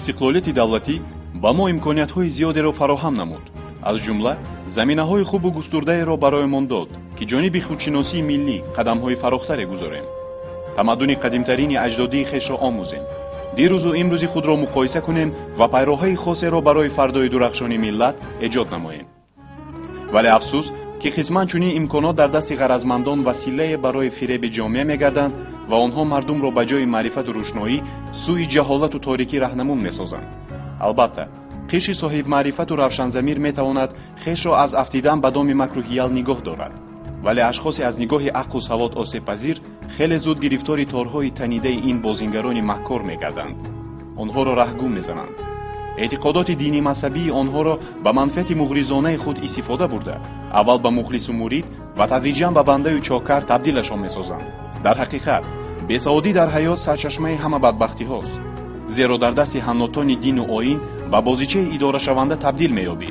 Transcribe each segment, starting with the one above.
Истиқлолияти давлатӣ ба мо имкониятҳои зиёдеро фароҳам намуд, аз ҷумла заминаҳои хубу густурдаеро бароямон дод, ки ҷониби худшиносии миллӣ қадамҳои фарохтаре гузорем, тамаддуни қадимтарини аҷдодии хешро омӯзем, дирӯзу имрӯзи худро муқоиса кунем ва пайроҳаи хосеро барои фардои дурахшони миллат эҷод намоем. Вале афсӯс, ки қисман чунин имконот дар дасти ғаразмандон василае барои фиреби ҷомеа мегарданд ва онҳо мардумро ба ҷои маърифату рӯшноӣ сӯи ҷаҳолату торикӣ раҳнамун месозанд. Албатта, қишри соҳибмаърифату равшанзамир метавонад хешро аз афтидан ба доми макру ҳиял нигоҳ дорад, вале ашхосе аз нигоҳи ақлу савод осебпазир хеле зуд гирифтори торҳои танидаи ин бозингарони маккор мегарданд. Онҳоро раҳгум мезананд, эътиқодоти дини мазҳабии онҳоро ба манфиати муғризонаи худ истифода бурда, аввал ба мухлису мурид ва тадриҷан ба бандаю чокар табдилашон месозанд. Дар ҳақиқат, бесаводӣ дар ҳаёт сарчашмаи ҳама бадбахтиҳост, зеро дар дасти ҳаннотони дину оин ба бозичаи идорашаванда табдил меёбӣ.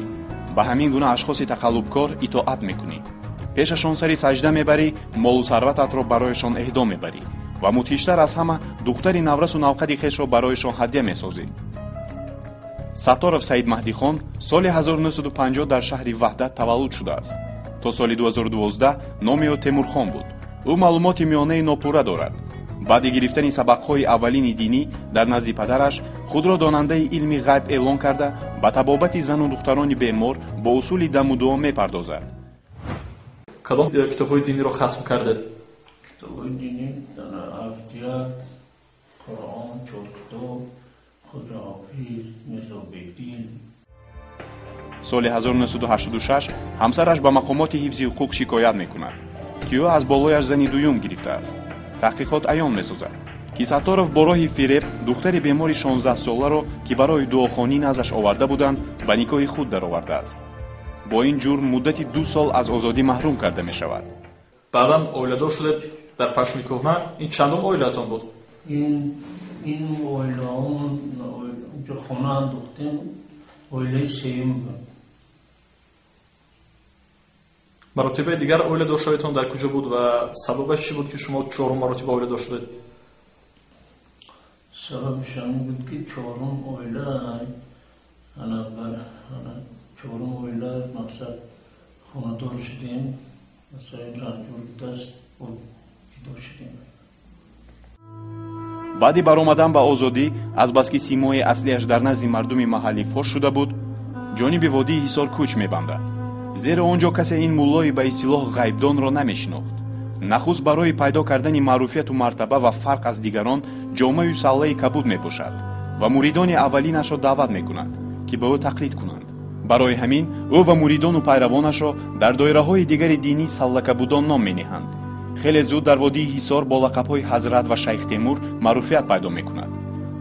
Ба ҳамин гуна ашхоси тақаллубкор итоат мекунӣ, пешашон сари саҷда мебарӣ, молу сарвататро барояшон эҳдо мебарӣ ва мудҳиштар аз ҳама духтари наврасу навқади хешро барояшон ҳадя месозӣ. Сатторов Саид Маҳдихон соли 1950 дар шаҳри Ваҳдат таваллуд шудааст. То соли 2012 номи ӯ Темурхон буд. Ӯ маълумоти миёнаи нопурра дорад. Баъди гирифтани сабақҳои аввалини динӣ дар назди падараш худро донандаи илми ғайб эълон карда, ба табобати зану духтарони бемор бо усули даму дуо мепардозад. Кадом китобҳои диниро хатм кардед? Китобҳои динӣ Ҳафтия, Қуръон, чор китоб, Худоҳофиз, Мирзо Бегдил. Соли 1986 ҳамсараш ба мақомоти ҳифзи ҳуқуқ шикоят мекунад, ки ӯ аз болояш зани дуюм гирифтааст. Таҳқиқот аён месозад, ки Сатторов бо роҳи фиреб духтари бемори 16-соларо, ки барои дуохонӣ наздаш оварда буданд, ба никоҳи худ даровардааст. Бо ин ҷурм муддати 2 сол аз озодӣ маҳрум карда мешавад. Баъдан оиладор шудед дар Пашми Кӯҳна. Ин чандум оилаатон буд? Ин оилаон онҷо хона андохтем, оилаи сеюм буд. Маротибаи дигар оиладор шавитон дар куҷо буд ва сабабаш чӣ буд, ки шумо чорум маротиба оиладор шудед? Сабабаш ҳамин буд, ки чорум оила, чорум оила мақсад хонадор шудем, масалан ранҷур даст ҷудо шудем. Баъди баромадан ба озодӣ, азбаски симои аслиаш дар назди мардуми маҳаллӣ фош шуда буд, ҷониби водии Ҳисор кӯч мебандад, зеро он ҷо касе ин муллои ба истилоҳ ғайбдонро намешинохт. Нахуст барои пайдо кардани маъруфияту мартаба ва фарқ аз дигарон ҷомаю саллаи кабуд мепӯшад ва муридони аввалинашро даъват мекунад, ки ба ӯ тақлид кунанд. Барои ҳамин ӯ ва муридону пайравонашро дар доираҳои дигари динӣ саллакабудон ном мениҳанд. Хеле зуд дар водии Ҳисор бо лақабҳои Ҳазрат ва Шайх Темур маъруфият пайдо мекунад.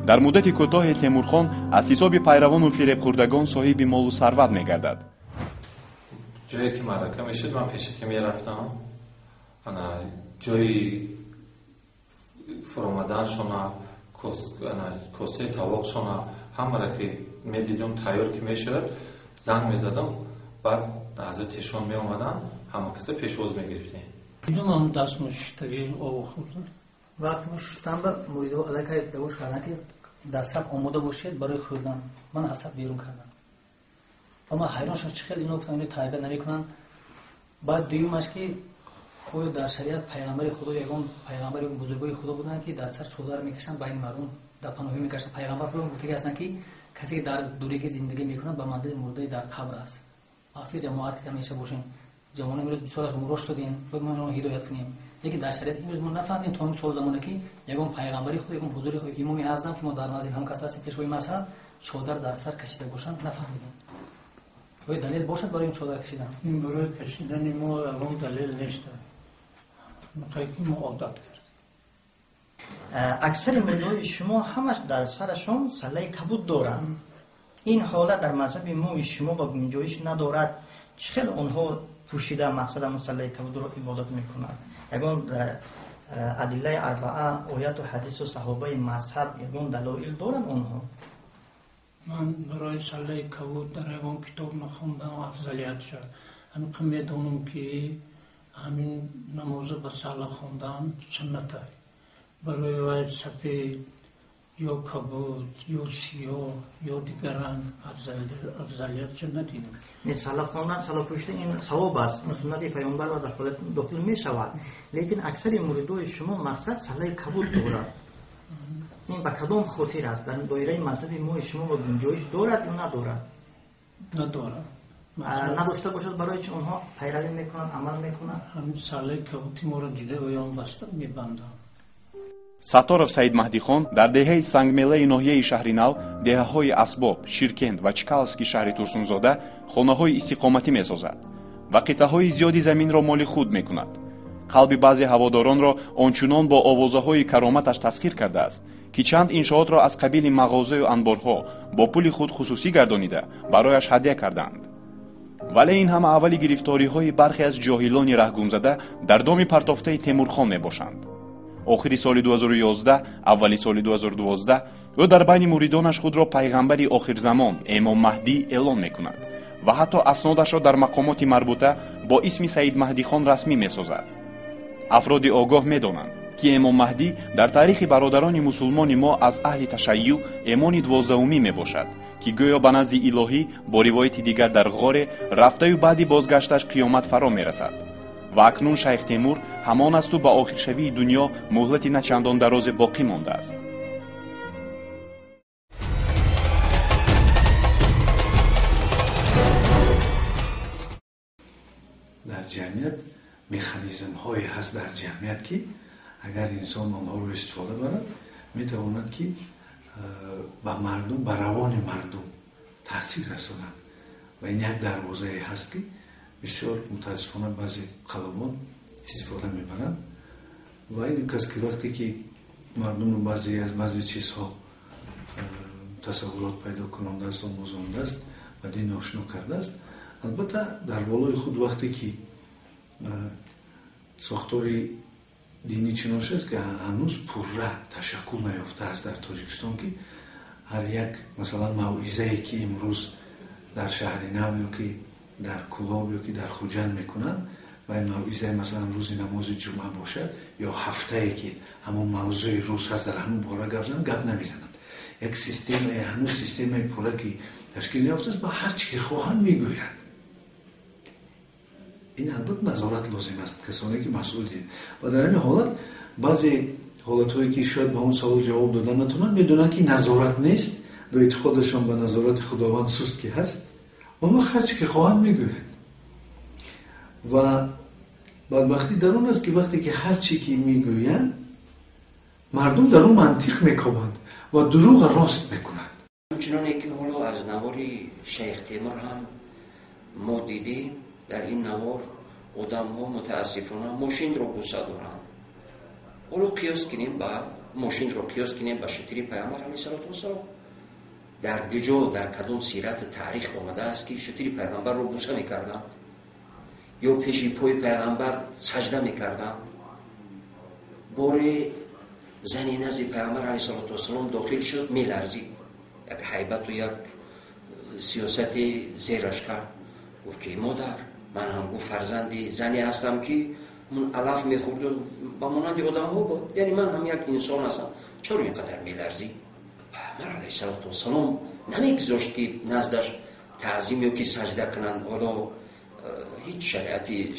Дар муддати кӯтоҳе Темурхон аз ҳисоби пайравону фиребхӯрдагон соҳиби молу сарват мегардад. Ҷое ки маърака мешуд, ман пешакӣ мерафтам, ана ҷои фуромаданшона, косаи тавоқшона ҳамаро ки медидам тайёр ки мешавад, занг мезадам, баъд ҳазрати эшон меомаданд, ҳама каса пешвоз мегирифтем. Дидам дастмо шуштагӣ об хӯрда. Вақте мо шуштан ба муридо аллакай давош карданд, ки дар саф омода бошед барои хӯрдан. Ман аз саф берун кардам ва ман ҳайрон шудам, чӣ хел ино гуфтам, ино тарбият намекунанд. Баъд дуюмаш, ки оё дар шариат пайғамбари Худо, ягон пайғамбари бузургои Худо буданд, ки дар сар чодар мекашанд, байни мардум дар паноҳӣ мекашанд? Пайғамбар Худо гуфтагӣ ҳастанд, ки касе ки дар дурегӣ зиндагӣ мекунад, ба манзили мурдаи дар қабр аст. Асли ҷамоат ки ҳамеша бошем, ҷавоно имрӯз бисёр аз гумроҳ шудем, бояд мо инро ҳидоят кунем. Лекин дар шариат имрӯз мо нафаҳмидем то ин сол замона, ки ягон пайғамбари Худо, ягон ҳузури Худо, имоми аъзам, ки мо дар манзили ҳам кас ҳастем, пешвои мазҳаб, чодар дар сар кашида бошанд, нафаҳмидем. Оё далел бошад барои ин чодар кашидан? Ин барои кашидани мо ягон далел нест, ки мо одат кардем. Аксари муридои шумо ҳамаш дар сарашон саллаи кабуд доранд. Ин ҳолат дар мазҳаби мои шумо ба гунҷоиш надорад. Чӣ хел онҳо пӯшида мақсад ҳамон саллаи кабудро ибодат мекунанд? Ягон адиллаи арбаа, ояту ҳадису саҳобаи мазҳаб ягон далоил доранд онҳо? Ман барои саллаи кабуд дар ягон китоб нахондам афзалиятша. Ҳамин медонам, ки ҳамин намоза ба салла хондан суннат. Барои вай сафед Ё кабуд, ё сиёҳ, ё дигар ранг афзалиятша надидам. Не, салла хондан, салла пӯшидан ин савоб аст, ин суннати паёмбар ва дар ҳолат дохил мешавад, лекин аксари муридои шумо мақсад саллаи кабуд дорад. Ин ба кадом хотир аст? Дар доираи мазҳаби мои шумо ба гунҷоиш дорад ё надорад? Надорад. Надошта бошад, барои чи онҳо пайравӣ мекунанд, амал мекунанд? Ҳамин саллаи кабути моро дида оён баста мебанданд. Сатторов Саид Маҳдихон дар деҳаи Сангмелаи ноҳияи Шаҳри Нав, деҳаҳои Асбоб, Ширкенд ва Чкаловски шаҳри Турсунзода хонаҳои истиқоматӣ месозад ва қитъаҳои зиёди заминро моли худ мекунад. Қалби баъзе ҳаводоронро ончунон бо овозаҳои кароматаш тасхир кардааст, ки чанд иншоотро аз қабили мағозаю анборҳо бо пули худ хусусӣ гардонида барояш ҳадя карданд. Вале ин ҳама аввали гирифториҳои бархе аз ҷоҳилони раҳгумзада дар доми партофтаи Темурхон мебошанд. Охири соли 2011, аввали соли 2012 ӯ дар байни муридонаш худро пайғамбари охирзамон Эмом Маҳдӣ эълон мекунад ва ҳатто аснодашро дар мақомоти марбута бо исми Саид Маҳдихон расмӣ месозад. Афроди огоҳ медонанд, ки Эмом Маҳдӣ дар таърихи бародарони мусулмони мо аз аҳли ташайюъ эмони дувоздаҳумӣ мебошад, ки гӯё ба назди илоҳӣ бо ривояти дигар дар ғоре рафтаю баъди бозгашташ қиёмат фаро мерасад. Ва акнун шайх Темур ҳамон асту ба охиршавии дунё муҳлати начандон дарозе боқӣ мондааст. Дар ҷамъият механизмҳое ҳаст дар ҷамъият, ки агар инсон онҳоро истифода барад, метавонад ки ба мардум, ба равони мардум таъсир расонад. Ва ин як дарвозае ҳаст, ки бисёр мутаассифона баъзе қалобон истифода мебаранд. Ва ин кас ки вақте ки мардумро баъзе аз баъзе чизҳо тасаввурот пайдо кунондааст, омӯзондааст ва дин ошно кардааст, албатта дар болои худ вақте ки сохтори динӣ чунон шудааст, ки ҳанӯз пурра ташаккул наёфтааст дар Тоҷикистон, ки ҳар як масалан мавъизае ки имрӯз дар Шаҳри Нав ё ки дар Кӯлоб ё ки дар Хуҷанд мекунанд, ва ин мавъизае масалан рӯзи намози ҷумъа бошад ё ҳафтае ки ҳамон мавзӯи рӯз ҳаст, дар ҳамон бора гап зананд, гап намезананд. Як системае ҳанӯз системаи пурра ки ташкил наёфтааст, ба ҳар чӣ ки хоҳанд мегӯянд. Ин албатта назорат лозим аст, касоне ки масъул дин. Ва дар ҳамин ҳолат баъзе ҳолатҳое ки шояд ба он савол ҷавоб дода натавонанд, медонанд ки назорат нест ва эътиқодашон ба назорати Худованд суст ки ҳаст, онҳо ҳар чӣ ки хоҳанд мегӯянд. Ва бадбахтӣ дар он аст, ки вақте ки ҳар чӣ ки мегӯянд, мардум дар он мантиқ мекобанд ва дурӯғ рост мекунанд. Чуноне ки ҳоло аз навори шайх Темур ҳам мо дидем, дар ин навор одамҳо мутаассифона мошинро буса доранд. Ҳоло қиёс кунем ба мошинро, қиёс кунем ба шутури паёмбар алайҳиссалоту вассалом. Дар куҷо, дар кадом сирати таърих омадааст, ки шутури пайғамбарро буса мекарданд ё пеши пои пайғамбар саҷда мекарданд? Боре зани назди пайғамбар алайҳиссалоту вассалом дохил шуд, меларзид, як ҳайбату як сиёсати зераш кард. Гуфт ки модар, ман ҳам гуфт фарзанди зане ҳастам, ки мун алаф мехӯрду ба монанди одамҳо буд, яъне ман ҳам як инсон ҳастам, чаро ин қадар меларзӣ? Пайғамбар алайҳиссалоту вассалом намегузошт, ки наздаш таъзим ё ки саҷда кунанд. Ҳоло ҳеҷ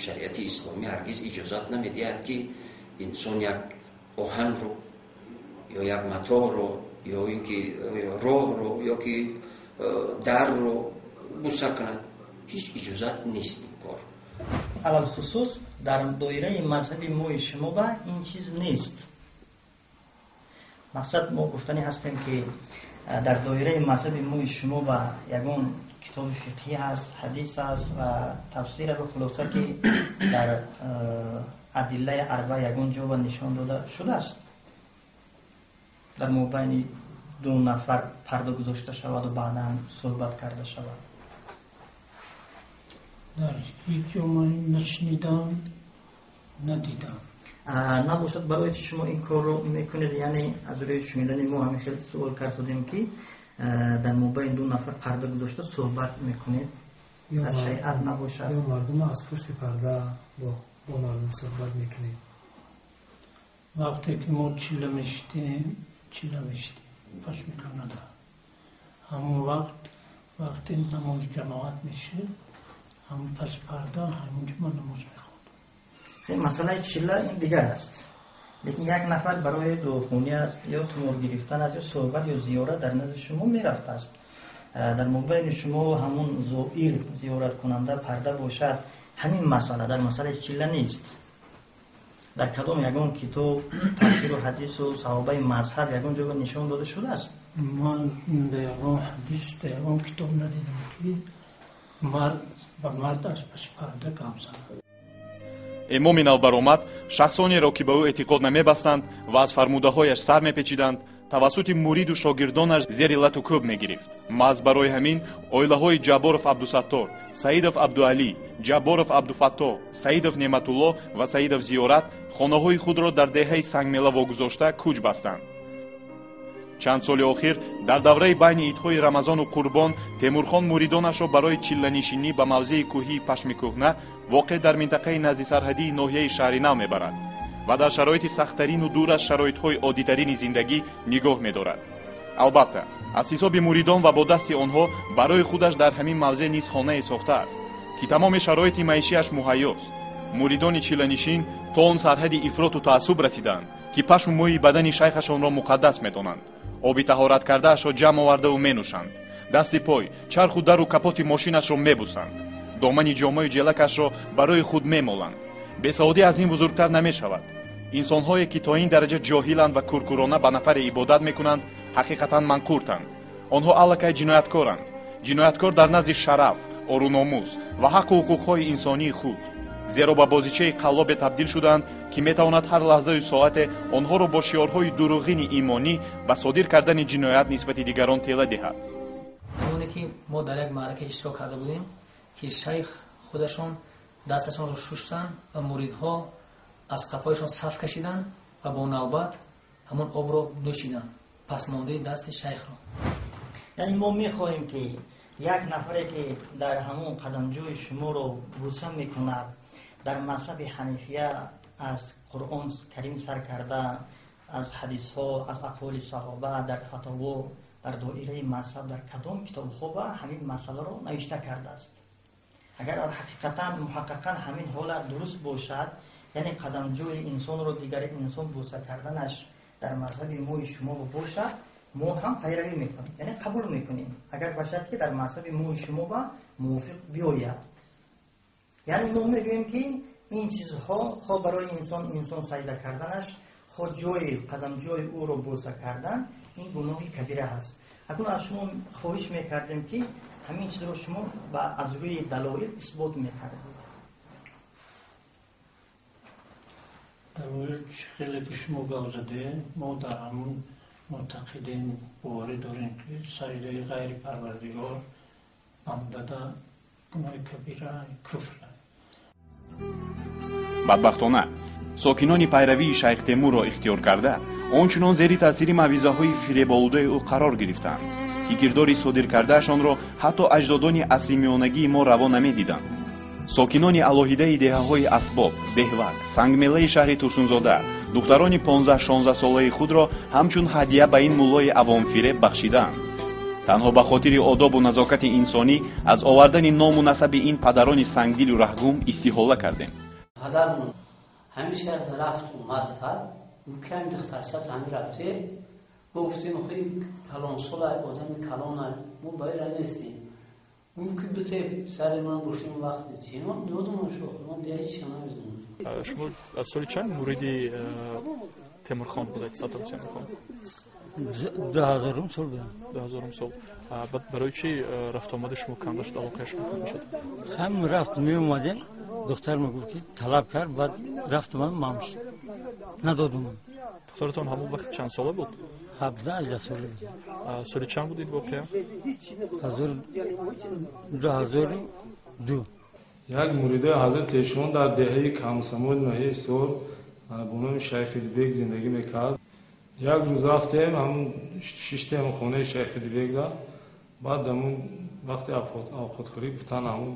шариати исломӣ ҳаргиз иҷозат намедиҳад, ки инсон як оҳанро ё як матоъро ё ин ки роҳро ё ки дарро буса кунад. Ҳеҷ иҷозат нест ин кор. Алалхусус дар доираи мазҳаби мои шумо ба ин чиз нест. Мақсад мо гуфтанӣ ҳастем, ки дар доираи мазҳаби мои шумо ба ягон китоби фиқҳӣ ҳаст, ҳадис ҳаст ва тафсир ва хулоса, ки дар адиллаи арба ягон ҷо ба нишон дода шудааст, дар мобайни ду нафар парда гузошта шаваду баъдан суҳбат карда шавад? Дар ҳеҷ ҷо ман нашнидам, надидам. Набошад, барои чи шумо ин корро мекунед? Яъне аз рӯи шунидани мо ҳамин хел суол кардодем, ки дар мобайни ду нафар парда гузошта суҳбат мекунед, дар шариат набошад. Ё мардум аз пушти парда бо мардум суҳбат мекунед? Вақте ки мо чила мешитем, чила мешитем. Пашми кӯҳнада. Ҳамон вақт вақти намози ҷамоат мешид, ҳамон паси парда ҳамонҷо ман намоз мехондам. Масъалаи чилла ин дигар аст. Лекин як нафар барои дуохонӣ аст ё тумор гирифтан аст ё суҳбат ё зиёрат дар назди шумо мерафтааст. Дар мобайни шумо ҳамон зоир зиёраткунанда парда бошад, ҳамин масъала дар масъалаи чилла нест. Дар кадом ягон китоб, тафсиру ҳадису саҳобаи мазҳаб ягон ҷо нишон дода шудааст? Ман дар ягон ҳадис, дар ягон китоб надидам, ки мард ба мард аз паси парда гап занад. Имоми навбаромад шахсонеро, ки ба ӯ эътиқод намебастанд ва аз фармудаҳояш сар мепечиданд, тавассути муриду шогирдонаш зери лату кӯб мегирифт. Маҳз барои ҳамин оилаҳои Ҷабборов Абдусаттор, Саидов Абдуалӣ, Ҷабборов Абдуфаттоҳ, Саидов Неъматулло ва Саидов Зиёрат хонаҳои худро дар деҳаи Сангмела вогузошта кӯч бастанд. Чанд соли охир дар давраи байни идҳои Рамазону Қурбон Темурхон муридонашро барои чилланишинӣ ба мавзеи кӯҳии Пашмикӯҳна, воқеъ дар минтақаи наздисарҳадии ноҳияи Шаҳринав, мебарад ва дар шароити сахттарину дур аз шароитҳои оддитарини зиндагӣ нигоҳ медорад. Албатта, аз ҳисоби муридон ва бо дасти онҳо барои худаш дар ҳамин мавзеъ низ хонае сохтааст, ки тамоми шароити маишиаш муҳайёст. Муридони чилланишин то он сарҳади ифроту таассуб расиданд, ки пашму мӯи бадани шайхашонро муқаддас медонанд, оби таҳорат кардаашро ҷамъ овардаву менӯшанд, дасти пой, чарху дару капоти мошинашро мебусанд, домани ҷомаю ҷелакашро барои худ мемоланд. Бесаводӣ аз ин бузургтар намешавад. Инсонҳое, ки то ин дараҷа ҷоҳиланд ва куркурона ба нафаре ибодат мекунанд, ҳақиқатан манқуртанд. Онҳо аллакай ҷинояткоранд, ҷинояткор дар назди шараф, ору номус ва ҳаққу ҳуқуқҳои инсонии худ, зеро ба бозичаи қаллобе табдил шудаанд, ки метавонад ҳар лаҳзаю соате онҳоро бо шиорҳои дурӯғини имонӣ ба содир кардани ҷиноят нисбати дигарон тела диҳад. Ҳамоне ки мо дар як маърака иштирок карда будем, ки шайх худашон дасташонро шуштанд ва муридҳо аз қафояшон саф кашиданд ва бо навбат ҳамон обро нӯшиданд, пасмондаи дасти шайхро. Яъне мо мехоҳем, ки як нафаре, ки дар ҳамон қадамҷои шуморо бӯса мекунад, дар мазҳаби ҳанифия аз Қуръон Карим сар карда, аз ҳадисҳо, аз ақволи саҳоба, дар фатово, дар доираи мазҳаб, дар кадом китобҳо ба ҳамин масъаларо навишта кардааст. Агар ҳақиқатан муҳаққиқан ҳамин ҳолат дуруст бошад, яъне қадамҷои инсонро дигари инсон бӯса карданаш дар мазҳаби мои шумо бошад, мо ҳам пайравӣ мекунем, яъне қабул мекунем, агар ба шарте ки дар мазҳаби мои шумо ба мувофиқ биёяд. Яъне мо мегӯем, ки ин чизҳо хо барои инсон саҷда карданаш, хо ҷои қадамҷои ӯро бӯса кардан, ин гуноҳи кабира ҳаст. Акнун аз шумо хоҳиш мекардем, ки ҳамин чизро шумо ба аз рӯи далоил исбот мекардед. Далоил хеле ки шумо гап задед, мо дар ҳамон муътақидем, боварӣ дорем, ки саҷдаи ғайри Парвардигор бандада гуноҳи кабира, куфр. Бадбахтона, сокинони пайравии шайх Темурро ихтиёр карда он чунон зери таъсири мавъизаҳои фиреболудаи ӯ қарор гирифтаанд, ки кирдори содир кардаашонро ҳатто аҷдодони асри миёнагии мо раво намедиданд. Сокинони алоҳидаи деҳаҳои Асбоб, Деҳвак, Сангмелаи шаҳри Турсунзода духтарони 15-16 солаи худро ҳамчун ҳадя ба ин муллои авомфиреб бахшидаанд. Танҳо ба хотири одобу назокати инсонӣ аз овардани ному насаби ин падарони сангдилу раҳгум истиҳола кардем. Падармон ҳамин шаҳр рафт омад кард, гуфт, ки ҳамин духтарчат ҳамин рафте. Мо гуфтем, охи калонсола, одами калона, мо ба ира нестем. Гуфт, ки бите сари ман бошем, вақти чи ман додум шохи ман дига ҳеч намедонам. Шумо аз соли чанд муриди Темурхон будед, Саттор Темурхон? 2000-ум сол будам. 2000-ум сол. Баъд барои чи рафтуомади шумо канда шуд, алоқаи шумо канда шуд? Ҳам рафт меомадем, духтар гуфт, ки талаб кард, баъд рафтум, мам шуд, надодум. Духтаратон ҳамон вақт чанд сола буд? 17-18 сола буд. Соли чанд буд ин воқеа? 2002. Як муридаи ҳазрати эшон дар деҳаи Камсамол, ноҳияи Ҳисор, бо номи Шайхидбек зиндагӣ мекард. Як рӯз рафтем, ҳамун шиштем хонаи Шайхидбекда. Баъд ҳамун вақти авқотхӯрӣ гуфтан, ҳамун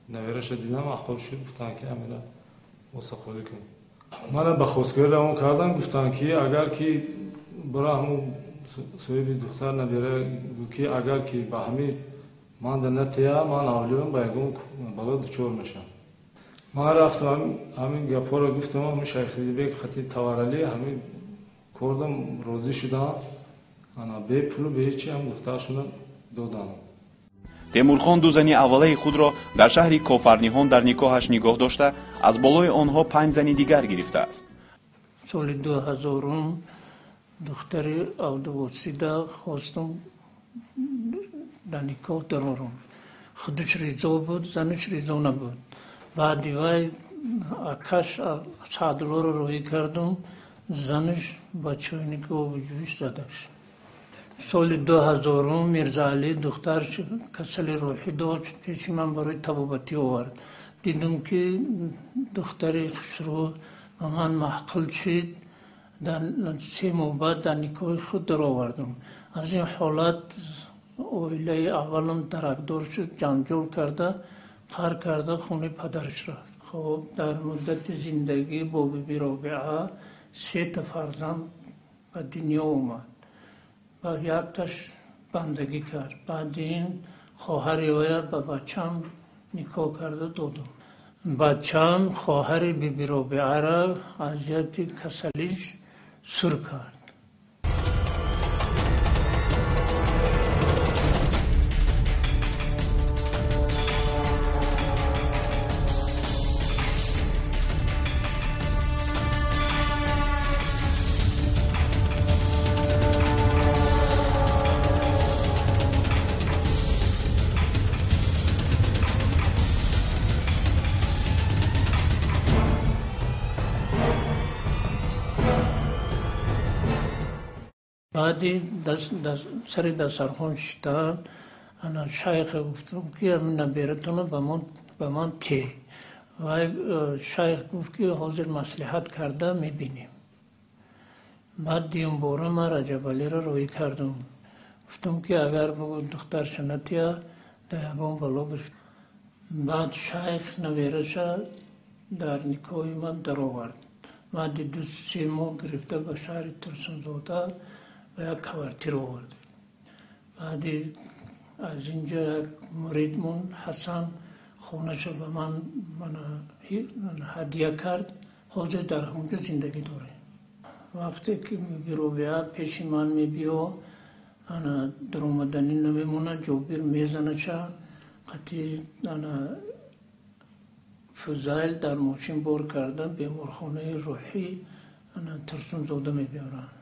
навераша дидам, ақл шуд, гуфтан, ки ҳамина осақолӣ кун. Мана ба хостгорӣ равон кардан, гуфтанд, ки агар ки бара ҳамун Соҳиби духтар набера гуфт ки агар ки ба ҳамин ман да натия, ман авлиём ба ягон бало дучор мешавам. Ман рафтам, ҳамин гапҳоро гуфтам, ҳамин Шайхиддинбек хатиб Таваралӣ ҳамин кордам розӣ шудам. Ана бепулу беҳечи ҳам духтаршона додам. Темурхон ду зани аввалаи худро дар шаҳри Кофарниҳон дар никоҳаш нигоҳ дошта, аз болои онҳо 5 зани дигар гирифтааст. Соли 2000 духтари Абдувосида хостум дар никоҳ дарорам. Худаш ризо буд, занаш ризо набуд. Баъди вай акаш Саъдуллоро роҳӣ кардум, занаш ба чойники обҷӯш задаш. Соли 2000 Мирзаалӣ духтарш касали рӯҳӣ дошт, пеши ман барои табобатӣ овард. Дидум ки духтари хушрӯ ба ман маъқул шид, дар 3 моҳ баъд дар никоҳи худ даровардум. Аз ин ҳолат оилаи аввалам даракдор шуд, ҷанҷол карда, қар карда хонаи падараш рафт. Хоб, дар муддати зиндагӣ бо биби Робиа 3 та фарзанд ба дунё омад. Ба якташ бандагӣ кард. Баъди ин хоҳари оя ба бачам никоҳ карда додум. Бачам хоҳари биби Робиаро аз ҷиҳати касалиш сур кард. Баъди сари дастархон шиштан, ана шайхе гуфтам ки ҳамин набератонро ба ман те. Вай шайх гуфт ки ҳозир маслиҳат карда мебинем. Баъд дуюмбора ман Раҷабалиро роҳӣ кардам. Гуфтам ки агар бугӯ духтарша натия, дар ягон бало гирифт. Баъд шайх набераша дар никоҳи ман даровард. Баъди 2-3 моҳ гирифта ба шаҳри Турсунзода ба як квартира овард. Баъди аз инҷо як муридмон Ҳасан хонаша ба ман ҳадия кард. Ҳозир дар ҳамонҷо зиндагӣ дорем. Вақте ки биби Робиа пеши ман мебиё, ана даромаданӣ намемонад, Ҷобир мезанаша, қатъи ана Фузайл дар мошин бор карда беморхонаи рӯҳӣ ана Турсунзода мебиёранд.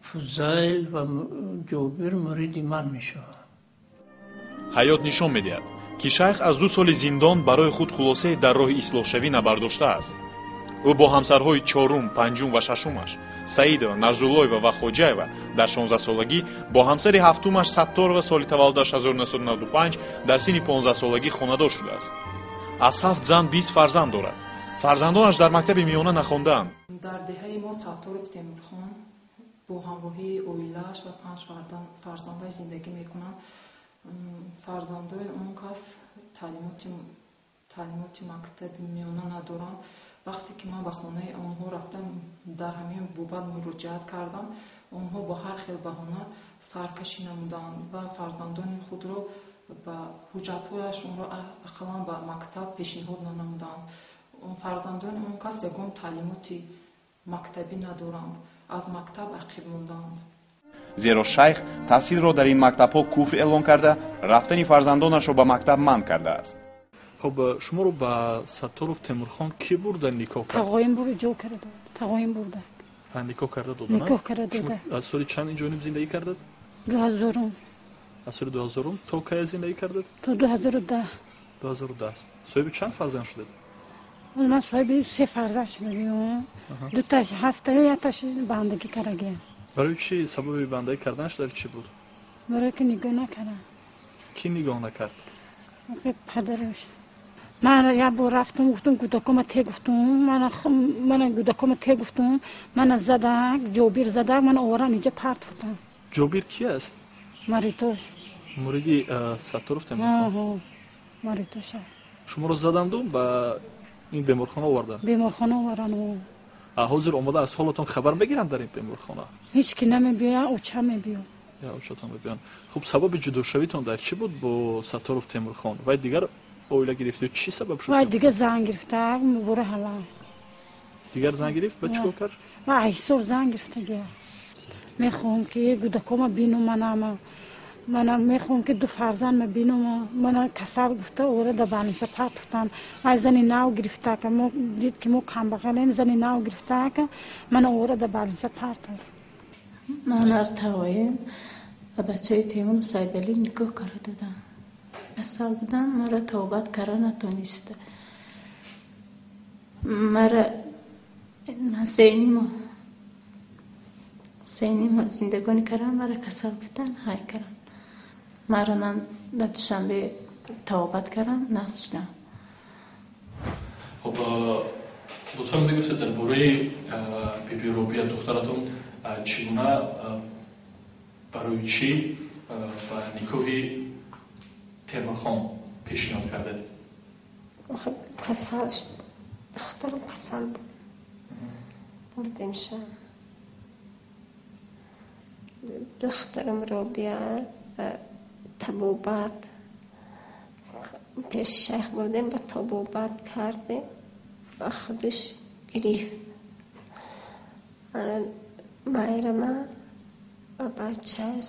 Фузайл ва Ҷобир муриди ман мешаванд. Ҳаёт нишон медиҳад, ки шайх аз 2 соли зиндон барои худ хулосае дар роҳи ислоҳшавӣ набардоштааст. Ӯ бо ҳамсарҳои 4-ум, 5-ум ва 6-умаш Саидова, Нарзуллоева ва Хоҷаева дар 16-солагӣ, бо ҳамсари 7-умаш Сатторова соли таваллудаш 1995 дар синни 15-солагӣ хонадор шудааст. Аз 7 зан 20 фарзанд дорад. Фарзандонаш дар мактаби миёна нахондаанд. Дар деҳаи мо Сатторов Темурхон бо ҳамроҳии оилааш ва 5 фарзандаш зиндагӣ мекунанд. Фарзандои он кас таълимоти мактаби миёна надоранд. Вақте ки ман ба хонаи онҳо рафтам, дар ҳамин бобат муроҷиат кардам, онҳо бо ҳар хел баҳона саркашӣ намуданд ва фарзандони худро ба ҳуҷҷатҳояшонро ақаллан ба мактаб пешниҳод нанамуданд. Фарзандони он кас ягон таълимоти мактабӣ надоранд, аз мактаб ақиб монданд. Зеро шайх таҳсилро дар ин мактабҳо куфр эълон карда, рафтани фарзандонашро ба мактаб манъ кардааст. Хоб, шуморо ба Сатторов Темурхон ки бурда никоҳ кард? Тағоим бурда, ҷо карда. Тағоим бурда. Никоҳ карда дода? Никоҳ карда дода. Аз соли чанд инҷониб зиндагӣ кардад? 2000. Аз соли 2000 то кай зиндагӣ кардад? То 2010. 2010. Соҳиби чанд фарзанд шудед? Ман соҳиби 3 фарзанд шудам. Дуташ ҳаста, якташ бандагӣ кардагиам. Барои чӣ сабаби бандагӣ карданаш дар чӣ буд? Барои ки нигоҳ накардам. Кӣ нигоҳ накард? Падараш. Ман як бор рафтам, гуфтам кӯдакома те гуфтам, мана кӯдакома те гуфтам, мана задак, Ҷобир задак, мана оваран инҷа парт гуфтам. Ҷобир ки аст? Маритош. Муриди Сатторов Темурхон? Маритош. Шуморо заданду ба ин беморхона оварданд? Беморхона оваранд. Ҳозир омода аз ҳолатон хабар мегиранд дар ин беморхона? Ҳеҷ ки намебиёяд, оча мебиёд. Очатон мебиёянд. Хуб, сабаби ҷудошавитон дар чӣ буд бо Сатторов Темурхон? Вай дигар оила гирифт ё чӣ сабаб шуд? Вай дигар зан гирифта, мубора ҳава. Дигар зан гирифт? Ба чӣ кор кард? Вай Ҳисор зан гирифта гия. Мехоҳам ки кӯдакома бинум, манама. Мана мехоҳам ки ду фарзанд бинум. Мана касал гуфта, ора да больница партофтан. Ай зани нав гирифта, ка мо дид ки мо камбағалем, зани нав гирифта, ка мана ора да больница партофт. Ман артавоем ва бачаи Темур Сайдалӣ никоҳ карда додам. Касал будам, маро тавбат карда натониста. Мара сеним зиндагонӣ кардам, мара касал гуфтан, ҳай кардам. Мара ман дар Душанбе тавбат кардам, нағз шудам. Хуб, лутфан бигӯед дар бораи биби Робия духтаратон чӣ гуна, барои чӣ ба никоҳи Темурхон пешниҳод кардед? Касал духтарам касал буд. Бурдемша. Духтарам Робия табобат пеши шайх бурдем, ба табобат кардем ва худаш гирифт. Майрама ва бачааш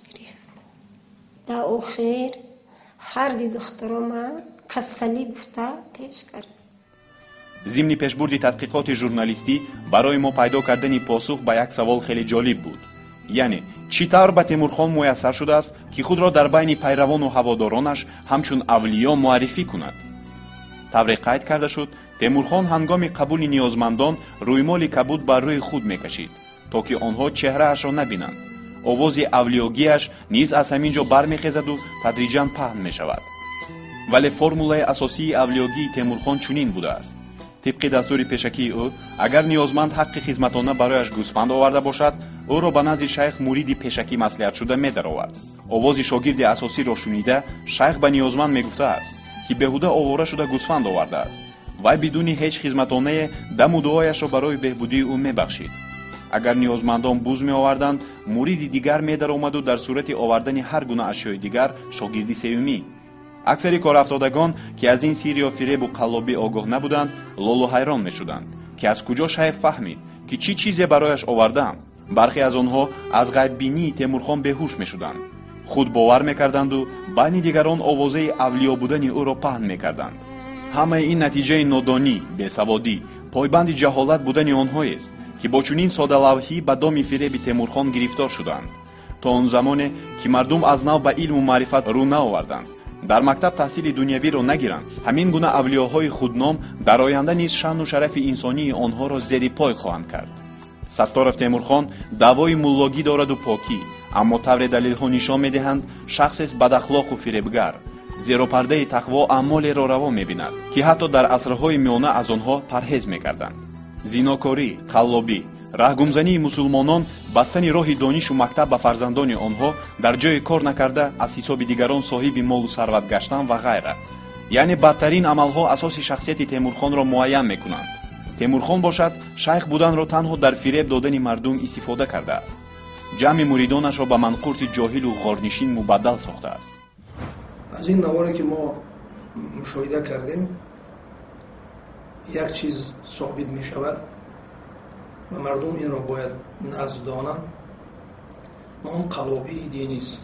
гирифт. Дар охир ҳарди духтарома касалӣ гуфта пеш кард. Зимни пешбурди тадқиқоти журналистӣ барои мо пайдо кардани посух ба як савол хеле ҷолиб буд. Яъне, чӣ тавр ба Темурхон муяссар шудааст, ки худро дар байни пайравону ҳаводоронаш ҳамчун авлиё муаррифӣ кунад? Тавре қайд карда шуд, Темурхон ҳангоми қабули ниёзмандон рӯймоли кабуд бар рӯи худ мекашид, то ки онҳо чеҳраашро набинанд. Овози авлиёгиаш низ аз ҳамин ҷо бармехезаду тадриҷан паҳн мешавад. Вале формулаи асосии авлиёгии Темурхон чунин будааст. Тибқи дастури пешакии ӯ, агар ниёзманд ҳаққи хизматона барояш гӯсфанд оварда бошад, ӯро ба назди шайх муриди пешакӣ маслиҳатшуда медаровард. Овози шогирди асосиро шунида, шайх ба ниёзманд мегуфтааст, ки беҳуда овора шуда гӯсфанд овардааст. Вай бидуни ҳеҷ хизматонае даму дуояшро барои беҳбудии ӯ мебахшид. Агар ниёзмандон буз меоварданд, муриди дигар медаромаду дар сурати овардани ҳар гуна ашёи дигар шогирди сеюмӣ. Аксари корафтодагон, ки аз ин сир ё фиребу қаллобӣ огоҳ набуданд, лолу ҳайрон мешуданд, ки аз куҷо шайх фаҳмид, ки чӣ чизе барояш овардаам. Бархе аз онҳо аз ғайббинии Темурхон беҳуш мешуданд. Худ бовар мекарданду байни дигарон овозаи авлиё будани ӯро паҳн мекарданд. Ҳамаи ин натиҷаи нодонӣ, бесаводӣ, пойбанди ҷаҳолат будани онҳоест, ки бо чунин содалавҳӣ ба доми фиреби Темурхон гирифтор шуданд. То он замоне, ки мардум аз нав ба илму маърифат рӯ наоварданд, дар мактаб таҳсили дунявиро нагиранд, ҳамин гуна авлиёҳои худном дар оянда низ шаъну шарафи инсонии онҳоро зери пой хоҳанд кард. Сатторов Темурхон даъвои муллогӣ дораду покӣ, аммо тавре далелҳо нишон медиҳанд, шахсест бадахлоқу фиребгар, зеро пардаи тақво аъмолеро раво мебинад, ки ҳатто дар асрҳои миёна аз онҳо парҳез мекарданд. Зинокорӣ, қаллобӣ, раҳгумзании мусулмонон, бастани роҳи донишу мактаб ба фарзандони онҳо, дар ҷое кор накарда аз ҳисоби дигарон соҳиби молу сарват гаштан ва ғайра. Яъне бадтарин амалҳо асоси шахсияти Темурхонро муайян мекунанд. Темурхон бошад, шайх буданро танҳо дар фиреб додани мардум истифода кардааст. Ҷамъи муридонашро ба манқурти ҷоҳилу ғорнишин мубаддал сохтааст. Аз ин наворе ки мо мушоҳида кардем, як чиз собит мешавад ва мардум инро бояд назд донанд, ва он қалобии динист.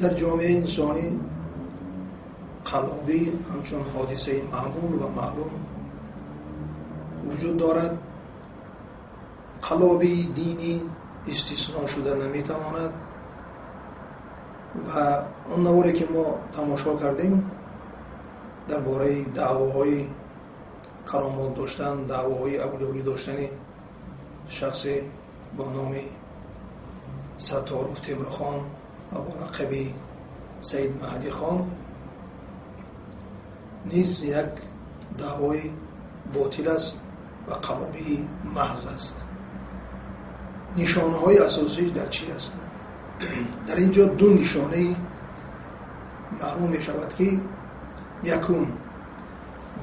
Дар ҷомеаи инсонӣ қалобӣ ҳамчун ҳодисаи маъмул ва маълум вуҷуд дорад. Қалобии динӣ истисно шуда наметавонад ва он наворе ки мо тамошо кардем дар бораи даъвоҳои каромот доштан, даъвоҳои авлиёгӣ доштани шахсе бо номи Сатторов Темурхон ва бо лақаби Саид Маҳдихон низ як даъвои ботил аст ва қалобии маҳз аст. Нишонаҳои асосиш дар чӣ аст? Дар ин ҷо ду нишонаи маълум мешавад, ки якум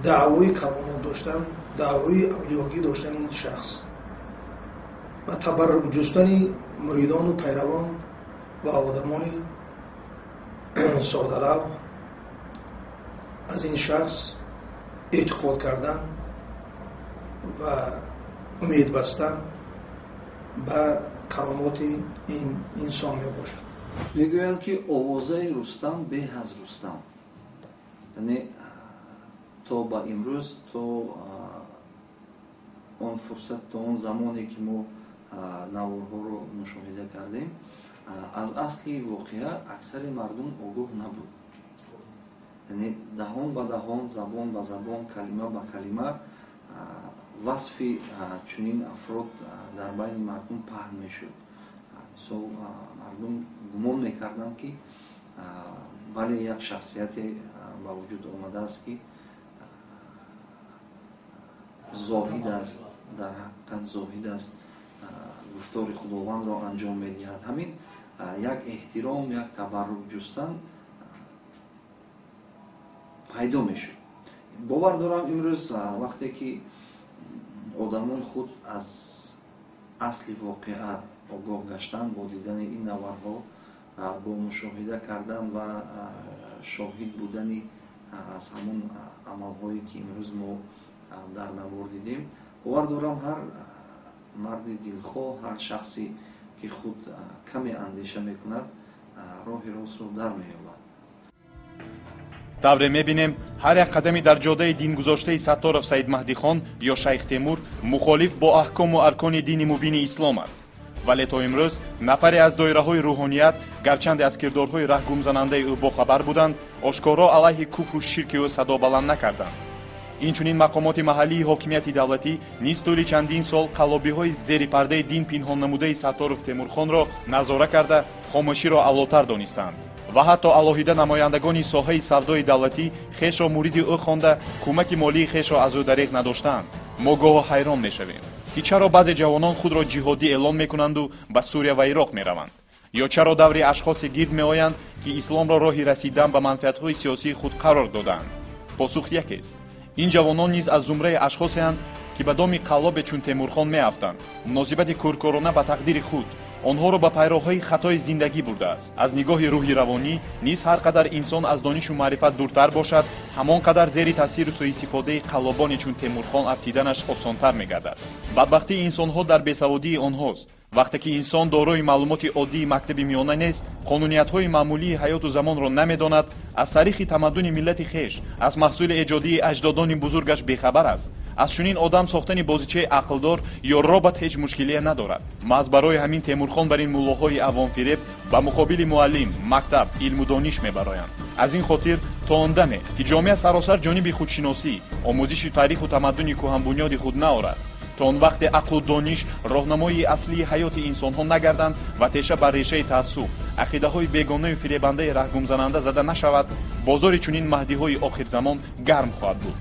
даъвои каромот доштан, даъвои авлиёгӣ доштани ин шахс ва табаррук ҷустани муридону пайравон ва одамони содалав аз ин шахс эътиқод кардан ва умед бастан ба каромоти ин инсон мебошад. Мегӯянд, ки овозаи Рустам беҳ аз Рустам. Яъне то ба имрӯз, то он фурсат, то он замоне ки мо наворҳоро мушоҳида кардем, аз асли воқеа аксари мардум огоҳ набуд. Яъне даҳон ба даҳон, забон ба забон, калима ба калима васфи чунин афрод дар байни мардум паҳн мешуд. Мисол, мардум гумон мекарданд, ки бале, як шахсияте ба вуҷуд омадааст, ки зоҳид аст, дар ҳақиқат зоҳид аст, гуфтори Худовандро анҷом медиҳад. Ҳамин як эҳтиром, як табаррук ҷустан пайдо мешуд. Бовар дорам, имрӯз вақте ки одамон худ аз асли воқеа огоҳ гаштанд, бо дидани ин наварҳо, бо мушоҳида кардан ва шоҳид будани аз ҳамон амалҳое, ки имрӯз мо дар навор дидем, бовар дорам, ҳар марди дилхоҳ, ҳар шахсе ки худ каме андеша мекунад, роҳи ростро дар меёбад. Тавре мебинем, ҳар як қадами дар ҷодаи дингузоштаи Сатторов Саидмаҳдихон ё Шайх Темур мухолиф бо аҳкому аркони дини мубини ислом аст. Вале то имрӯз нафаре аз доираҳои рӯҳоният, гарчанде аз кирдорҳои раҳгумзанандаи ӯ бохабар буданд, ошкоро алайҳи куфру ширки ӯ садо баланд накарданд. Инчунин мақомоти маҳаллии ҳокимияти давлатӣ низ тӯли чандин сол қаллобиҳои зери пардаи дин пинҳон намудаи Сатторов Темурхонро назора карда, хомӯширо авлотар донистанд ва ҳатто алоҳида намояндагони соҳаи савдои давлатӣ хешро муриди ӯ хонда, кӯмаки молии хешро аз ӯ дареғ надоштаанд. Мо гоҳо ҳайрон мешавем, ки чаро баъзе ҷавонон худро ҷиҳодӣ эълон мекунанду ба Сурия ва Ироқ мераванд, ё чаро даври ашхосе гирд меоянд, ки исломро роҳи расидан ба манфиатҳои сиёсии худ қарор додаанд. Посух якест: ин ҷавонон низ аз зумраи ашхосеанд, ки ба доми қаллобе чун Темурхон меафтанд. Муносибати кӯркорона ба тақдири худ онҳоро ба пайроҳҳои хатои зиндагӣ бурдааст. Аз нигоҳи рӯҳи равонӣ низ ҳар қадар инсон аз донишу маърифат дуртар бошад, ҳамон қадар зери таъсиру суистифодаи қаллобоне чун Темурхон афтиданаш осонтар мегардад. Бадбахтии инсонҳо дар бесаводии онҳост. Вақте ки инсон дорои маълумоти оддии мактаби миёна нест, қонуниятҳои маъмулии ҳаёту замонро намедонад, аз таърихи тамаддуни миллати хеш, аз маҳсули эҷодии аҷдодони бузургаш бехабар аст, аз чунин одам сохтани бозичаи ақлдор ё робот ҳеҷ мушкилие надорад. Маҳз барои ҳамин Темурхон бар ин муллоҳои авомфиреб ба муқобили муаллим, мактаб, илму дониш мебароянд. Аз ин хотир то он даме, ки ҷомеа саросар ҷониби худшиносӣ, омӯзиши таъриху тамаддуни кӯҳанбунёди худ наорад, то он вақте ақлу дониш роҳнамои аслии ҳаёти инсонҳо нагарданд ва теша бар решаи таассуб, ақидаҳои бегонаю фиребандаи раҳгумзананда зада нашавад, бозори чунин маҳдиҳои охирзамон гарм хоҳад буд.